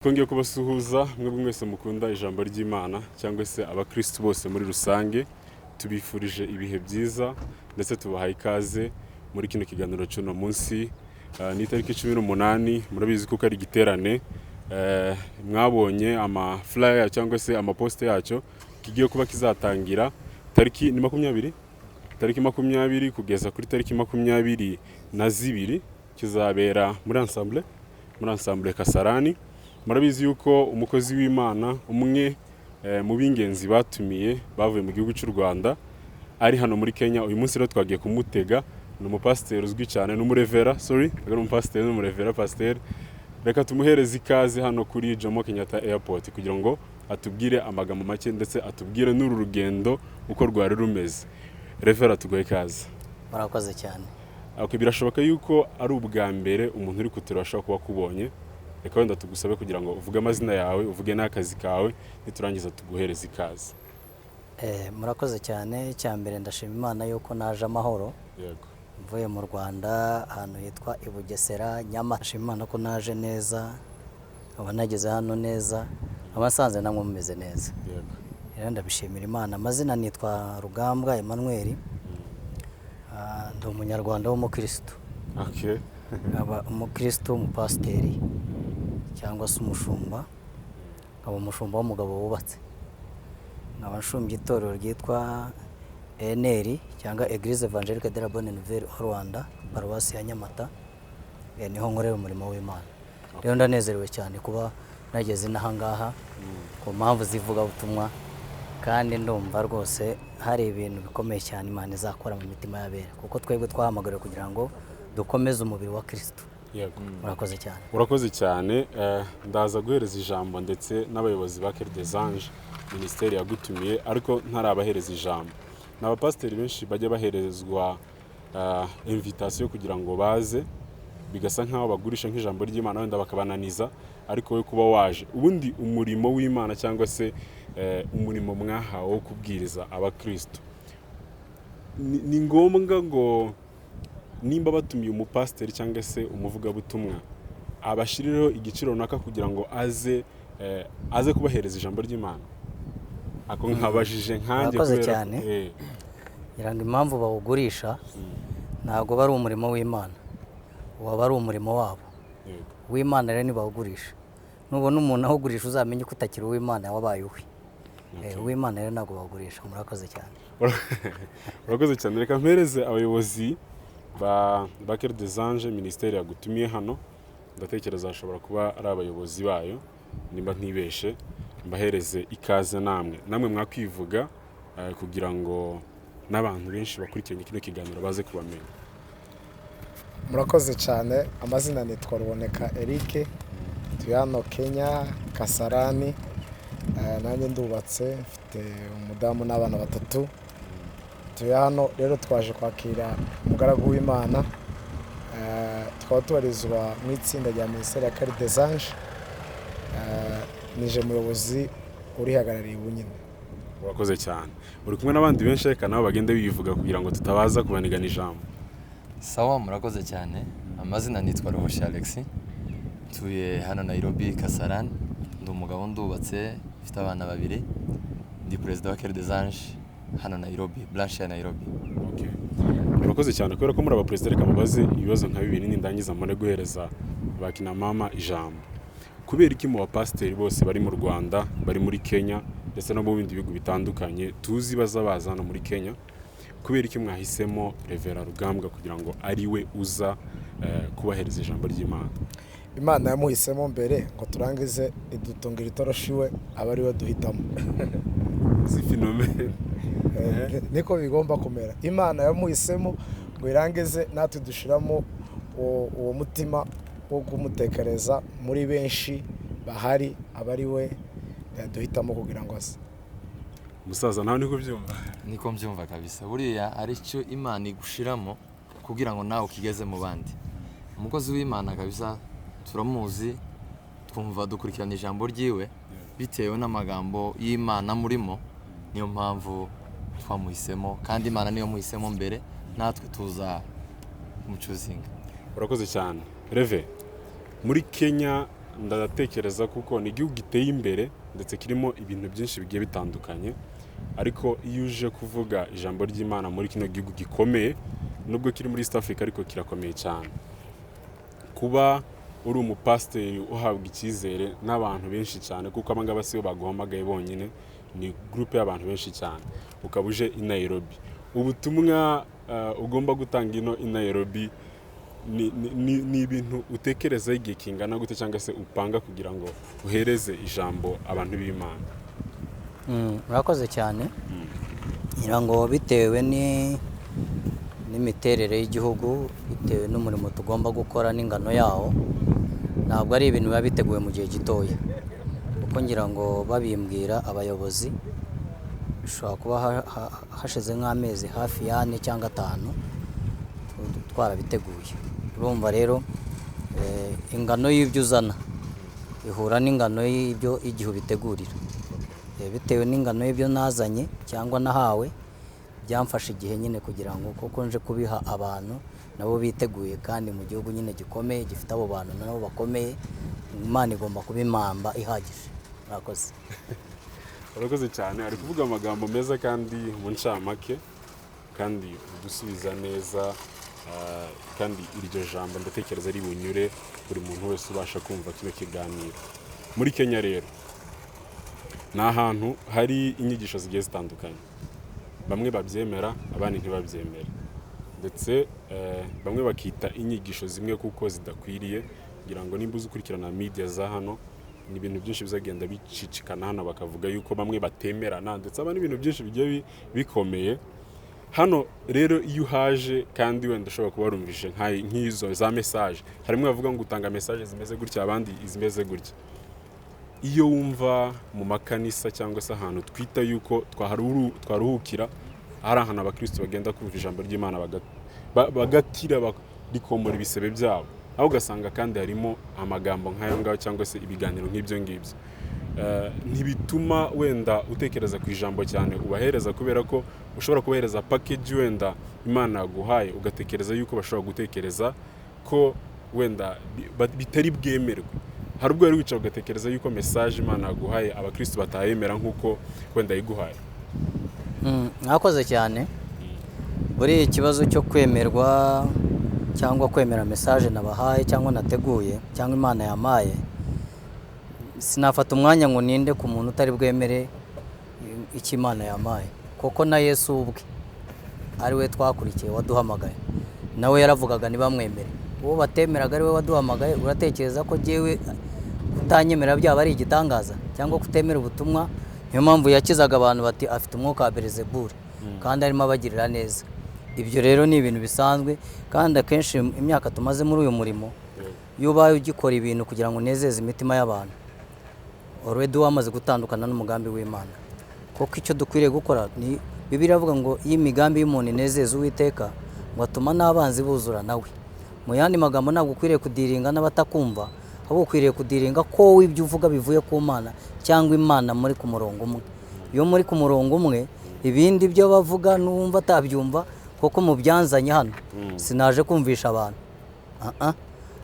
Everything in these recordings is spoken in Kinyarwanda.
Twongeye kubasuhuza mwebwe mwese mukunda ijambo ry'Imana cyangwa se abakristu bose muri rusange. Tubifurije ibihe byiza ndetse tubahaye ikaze muri kino kiganiro cy'uno munsi. Ni itariki 18, murabizi kuko ari igiterane. Mwabonye ama flyer cyangwa se amaposte yacyo kigiye kuba kizatangira tariki ni 20, tariki 20 kugeza kuri tariki 22, kizabera muri ensemble Kasarani. Murabizi yuko umukozi w'Imana umwe mu b'ingenzi batumiye bavuye mu gihugu cy'u Rwanda ari hano muri Kenya. Uyu munsi rero twagiye kumutega. Ni umupasiteri uzwi cyane, n'umurevera, sorry, ntabwo ari umupasiteri, ni umurevera, pasiteri. Reka tumuhereze ikaze hano kuri Jomo Kenyatta Airport kugira ngo atubwire amagambo make ndetse atubwire n'uru rugendo uko rwari rumeze. Revera, tuguhe ikaze. Murakoze cyane. Okay, birashoboka yuko ari ubwa mbere umuntu uri kutureba ashobora kuba akubonye. Reka wenda tugusabe kugira ngo uvuge amazina yawe, uvuge n'akazi kawe, niturangiza tuguhereze ikaze. Murakoze cyane. Icya mbere, ndashima Imana yuko naje amahoro. Mvuye mu Rwanda, ahantu hitwa i Bugesera, Nyamata. Ndashima Imana ko naje neza, nkaba nageze hano neza, nkaba nsanze namwe mumeze neza. Rero ndabishimira Imana. Amazina nitwa Rugambwa Emmanuel. Ndi umunyarwanda w'umukristo. Nkaba umukristo w'umupasiteri cyangwa se umushumba, nkaba umushumba w'umugabo wubatse, nkaba nshumbye itorero ryitwa ENR cyangwa Eglise Evangelique de la Bonne Nouvelle au Rwanda, paruwasi ya Nyamata. Niho nkorera umurimo w'Imana. Rero ndanezerewe cyane kuba nageze inaha ngaha ku mpamvu z'ivugabutumwa, kandi ndumva rwose hari ibintu bikomeye cyane Imana izakora mu mitima y'abera, kuko twebwe twahamagariwe kugira ngo dukomeze umubiri wa Kristo. Murakoze cyane. Urakoze cyane. Ndaza guhereza ijambo ndetse n'abayobozi ba Cœur des Anges, minisiteri yagutumiye, ariko ntarabahereza ijambo, ni abapasiteri benshi bajya baherezwa invitation kugira ngo baze, bigasa nk'aho bagurisha nk'ijambo ry'Imana, wenda bakabananiza. Ariko wowe kuba waje, ubundi umurimo w'Imana cyangwa se umurimo mwahawe wo kubwiriza abakristo, ni ngombwa ngo nimba batumiye umupasiteri cyangwa se umuvugabutumwa, abashirireho igiciro runaka kugira ngo aze kubahereza ijambo ry'Imana? Ako nkabajije nkanjye. Murakoze kubera ko- cyane. Ngira ngo impamvu bawugurisha, ntabwo aba ari umurimo w'Imana, waba ari umurimo wabo. Uw'Imana rero ntibawugurisha. Nubona umuntu awugurisha, uzamenye ko utakiri uw'Imana, wabaye uwe. Uw'Imana rero ntabwo bawugurisha. Murakoze cyane. Urakoze cyane. Reka mpereze abayobozi ba Cœur des Anges, minisiteri yagutumiye hano. Ndatekereza hashobora kuba ari abayobozi bayo nimba ntibeshe. Mbahereze ikaze namwe. Namwe mwakwivuga kugira ngo n'abantu benshi bakurikiranye kino kiganiro baze kubamenya. Murakoze cyane. Amazina nitwa Ruboneka Eric, tuye hano Kenya, Kasarani. Nanjye ndubatse, mfite umudamu n'abana batatu. Tuye hano rero, twaje kwakira umugaragu w'Imana. Tukaba tubarizwa mu itsinda rya minisiteri ya Cœur des Anges. Nije muyobozi urihagarariye ubu nyine. Urakoze cyane. Uri kumwe n'abandi benshi, reka nabo bagende bivuga kugira ngo tutabaza kubanigana ijambo. Sawa, murakoze cyane. Amazina nitwa Ruhoshi Alexis, ntuye hano Nairobi, Kasarani. Ndi umugabo, ndubatse, mfite abana babiri. Ndi perezida wa Cœur des Anges hano Nairobi, branche ya Nairobi. Okay. Urakoze cyane. Kubera ko muri abaperezida, reka mubaze ibibazo nka bibiri, nindangiza mbone guhereza ba kina mama ijambo. Kubera iki mu bapasiteri bose bari mu Rwanda, bari muri Kenya ndetse no mu bindi bihugu bitandukanye tuzi baza baza hano muri Kenya, kubera iki mwahisemo Revera Rugambwa kugira ngo ari we uza kubahereza ijambo ry'Imana? Imana yamuhisemo mbere ngo turangize idutungira itoroshi, we aba ari we duhitamo. Si phénomène. Niko bigomba kumera. Imana yamuhisemo ngo irangize natwe dushiramo uwo mutima wo kumutekereza muri benshi bahari, aba ari we duhitamo kugira ngo aze. Umusaza, nawe niko byumva? Niko mbyumva kabisa. Buriya ari cyo Imana igushiramo kugira ngo nawe ukigeze mu bandi. Umukozi w'Imana kabisa turamuzi, twumva dukurikirana ijambo ryiwe bitewe n'amagambo y'Imana murimo. Niyo mpamvu twamuhisemo, kandi Imana niyo muhisemo mbere, natwe tuza kumucuzinga. Urakoze cyane, Reve. Muri Kenya Ndatekereza kuko ni igihugu giteye imbere ndetse kirimo ibintu byinshi bigiye bitandukanye, ariko iyo uje kuvuga ijambo ry'Imana muri kino gihugu gikomeye, nubwo kiri muri East Africa ariko kirakomeye cyane, kuba uri umupasiteri uhabwa icyizere n'abantu benshi cyane, kuko aba ngaba sibo baguhamagaye bonyine, ni groupe y'abantu benshi cyane, ukaba uje i Nairobi, ubutumwa ugomba gutanga ino i Nairobi ni ibintu utekerezaho igihe kingana gute, cyangwa se upanga kugira ngo uhereze ijambo abantu b'Imana? Murakoze cyane. Ngira ngo bitewe n'imiterere y'igihugu, bitewe n'umurimo tugomba gukora n'ingano yawo, ntabwo ari ibintu biba biteguwe mu gihe gitoya, kuko ngira ngo babimbwira abayobozi bishobora kuba hashize nk'amezi hafi y'ane cyangwa 5 twarabiteguye. Urumva rero ingano y'ibyo uzana ihura n'ingano y'ibyo igihe ubitegurira. Bitewe n'ingano y'ibyo nazanye cyangwa nahawe, byamfashe igihe nyine kugira ngo kuko nje kubiha abantu nabo biteguye, kandi mu gihugu nyine gikomeye gifite abo bantu nabo bakomeye, Imana igomba kuba impamba ihagije. Murakoze. Urakoze cyane. Ari kuvuga amagambo meza kandi mu ncamake, kandi ugusubiza neza, kandi iryo jambo ndatekereza ari bunyure buri muntu wese ubasha kumva kino kiganiro. Muri Kenya rero ni ahantu hari inyigisho zigiye zitandukanye, bamwe babyemera abandi ntibabyemere, ndetse bamwe bakita inyigisho zimwe kuko zidakwiriye. Kugira ngo nimba uzi ukurikirana media za hano, ni ibintu byinshi bizagenda bicicikana hano, bakavuga yuko bamwe batemerana, ndetse aba n'ibintu byinshi bigiye bikomeye hano. Rero iyo uhaje kandi wenda ushobora kuba warumvise nk'izo za message, harimo bavuga ngo utanga message zimeze gutya, abandi izimeze gutya. Iyo wumva mu makanisa cyangwa se ahantu twita yuko twaruhukira, ari ahantu abakristo bagenda kumva ijambo ry'Imana bagakira, rikomora ibisebe byabo, aho ugasanga kandi harimo amagambo nk'ayo ngayo cyangwa se ibiganiro nk'ibyo ngibyo, ntibituma wenda utekereza ku ijambo cyane ubahereza, kubera ko ushobora kubahereza package wenda Imana yaguhaye, ugatekereza yuko bashobora gutekereza ko wenda bitari bwemerwe. Hari ubwo wari wicaye ugatekereza yuko message Imana yaguhaye abakristo batayemera nk'uko wenda yiguhaye? Mwakoze cyane. Buriya ikibazo cyo kwemerwa cyangwa kwemera message nabahaye cyangwa nateguye cyangwa Imana yamaye, sinafata umwanya ngo ninde ku muntu utari bwemere icyo Imana yamaye, kuko na Yesu ubwe ari we twakurikiye waduhamagaye, nawe yaravugaga ntibamwemere. Uwo batemeraga ari we waduhamagaye, uratekereza ko jyewe kutanyemera byaba ari igitangaza cyangwa kutemera ubutumwa? Niyo mpamvu yakizaga abantu bati afite umwuka wa Belzebuli, kandi arimo abagirira neza. Ibyo rero ni ibintu bisanzwe, kandi akenshi imyaka tumaze muri uyu murimo, iyo ubaye ugikora ibintu kugira ngo unezeze imitima y'abantu, already wamaze gutandukana n'umugambi w'Imana. Kuko icyo dukwiriye gukora ni Bibiliya iravuga ngo iyo imigambi y'umuntu inezeza Uwiteka, ngo atuma n'abanzi buzura nawe. Mu yandi magambo, ntabwo ukwiriye kudiringa n'abatakumva, ahubwo ukwiriye kudiringa ko wowe ibyo uvuga bivuye ku Mana cyangwa Imana muri ku murongo umwe. Iyo muri ku murongo umwe, ibindi byo bavuga n'uwumva atabyumva, kuko mu byanzanye hano sinaje kumvisha abantu,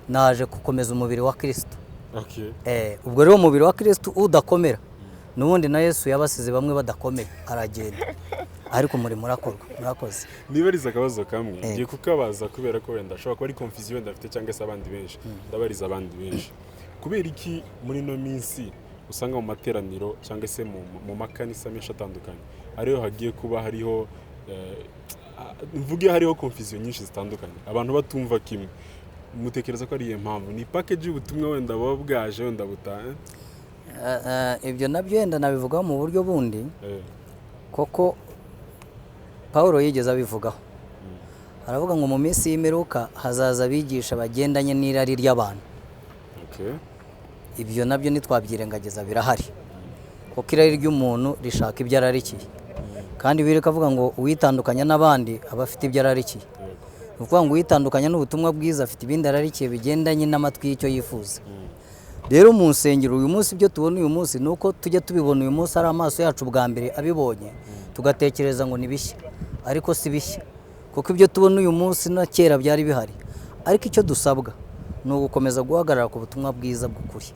naje gukomeza umubiri wa Kristo. Ubwo rero umubiri wa Kristo udakomera, n'ubundi na Yesu yabasize bamwe badakomeye aragenda, ariko umurimo urakorwa. Murakoze. Nibariza akabazo kamwe, ngiye kukabaza kubera ko wenda ashobora kuba ari confusion wenda afite cyangwa se abandi benshi. Ndabariza abandi benshi, kubera iki muri ino minsi usanga mu materaniro cyangwa se mu makanisa menshi atandukanye ariho hagiye kuba hariho mvuge hariho confusion nyinshi zitandukanye, abantu batumva kimwe? Mutekereza ko ari iyo mpamvu ni package y'ubutumwa wenda buba bwaje wenda butahe? Ibyo nabyo wenda nabivugaho mu buryo bundi, koko Paulo yigeze abivugaho, aravuga ngo mu minsi y'imperuka hazaza abigisha bagendanye n'irari ry'abantu. Ibyo nabyo ntitwabyirengagiza, birahari, kuko irari ry'umuntu rishaka ibyo ararikiye, kandi Bibiliya ikavuga ngo uwitandukanya n'abandi aba afite ibyo ararikiye. Ni ukuvuga ngo uwitandukanya n'ubutumwa bwiza afite ibindi ararikiye bigendanye n'amatwi y'icyo yifuza. Rero mu nsengero uyu munsi, ibyo tubona uyu munsi ni uko tujya tubibona uyu munsi ari amaso yacu bwa mbere abibonye, tugatekereza ngo ni bishya, ariko si bishya, kuko ibyo tubona uyu munsi na kera byari bihari. Ariko icyo dusabwa ni ugukomeza guhagarara ku butumwa bwiza bw'ukuri.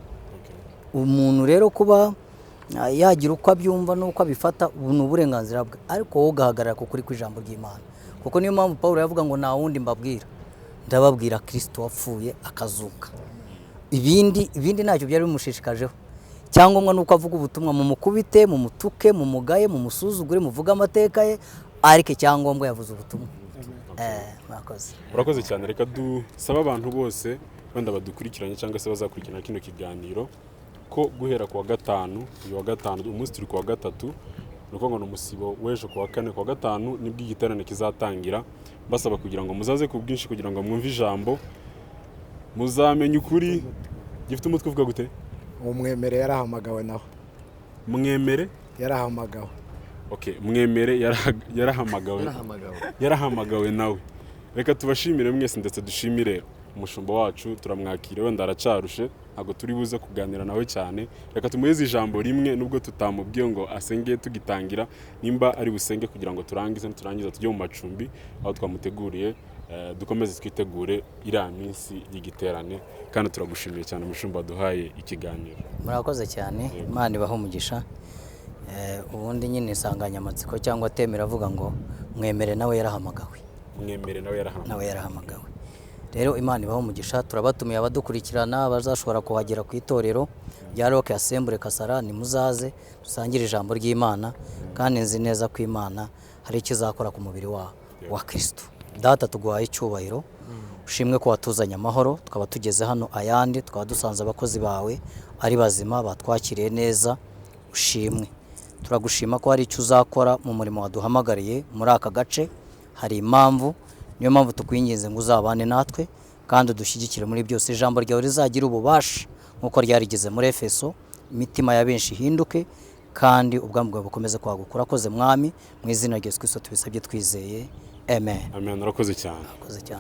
Umuntu rero kuba yagira uko abyumva n'uko abifata, ubu ni uburenganzira bwe, ariko wowe ugahagarara ku kuri kw'ijambo ry'Imana, kuko niyo mpamvu Paul yavuga ngo nta wundi mbabwira, ndababwira Kristo wapfuye akazuka. Ibindi ntacyo byari bimushishikajeho. Icyangombwa ni uko avuga ubutumwa, mumukubite, mumutuke, mumugaye, mumusuzugure, muvuge amateka ye, ariko icyangombwa yavuze ubutumwa. Murakoze. Urakoze cyane. Reka dusabe abantu bose wenda badukurikiranye cyangwa se bazakurikirana kino kiganiro ko guhera ku wa gatanu, uyu wa gatanu, umunsi turi ku wa gatatu, ni ukuvuga ngo ni umusibo w'ejo ku wa kane, ku wa gatanu nibwo igiterane kizatangira. Basaba kugira ngo muzaze ku bwinshi kugira ngo mwumve ijambo, muzamenye ukuri. Gifite umutwe uvuga gute? Umwemere yarahamagawe nawe. Mwemere yarahamagawe. Okay, mwemere yarahamagawe. Yarahamagawe. Yarahamagawe nawe. Reka tubashimire mwese, ndetse dushimire umushumba wacu, turamwakira, wenda aracarushe, ntabwo turi buze kuganira nawe cyane. Reka tumuheze ijambo rimwe, nubwo tutamubwiye ngo asenge tugitangira, nimba ari busenge kugira ngo turangize, niturangiza tujye mu macumbi aho twamuteguriye, dukomeze twitegure iriya minsi y'igiterane. Kandi turagushimiye cyane umushumba waduhaye ikiganiro. Murakoze cyane, Imana ibahe umugisha. Ubundi nyine insanganyamatsiko cyangwa theme iravuga ngo mwemere nawe yarahamagawe. Mwemere nawe yarahamagawe. Nawe yarahamagawe. Rero Imana ibahe umugisha, turabatumiye abadukurikirana bazashobora kuhagera ku itorero rya Rock Assembly Kasarani, muzaze dusangire ijambo ry'Imana, kandi nzi neza ko Imana hari icyo izakora ku mubiri wa Kristo. Data, tuguhaye icyubahiro, ushimwe ko watuzanye amahoro, tukaba tugeze hano ayandi, tukaba dusanze abakozi bawe ari bazima, batwakiriye neza, ushimwe. Turagushima ko hari icyo uzakora mu murimo waduhamagariye muri aka gace, hari impamvu, niyo mpamvu tukwinginze ngo uzabane natwe kandi udushyigikire muri byose. Ijambo ryawe rizagira ububasha nk'uko ryarigeze muri Efeso, imitima ya benshi ihinduke kandi ubwami bwawe bukomeze kwaguka. Urakoze Mwami, mu izina rya Yesu Kristo tubisabye twizeye, amen. Amen. Urakoze cyane. Urakoze cyane.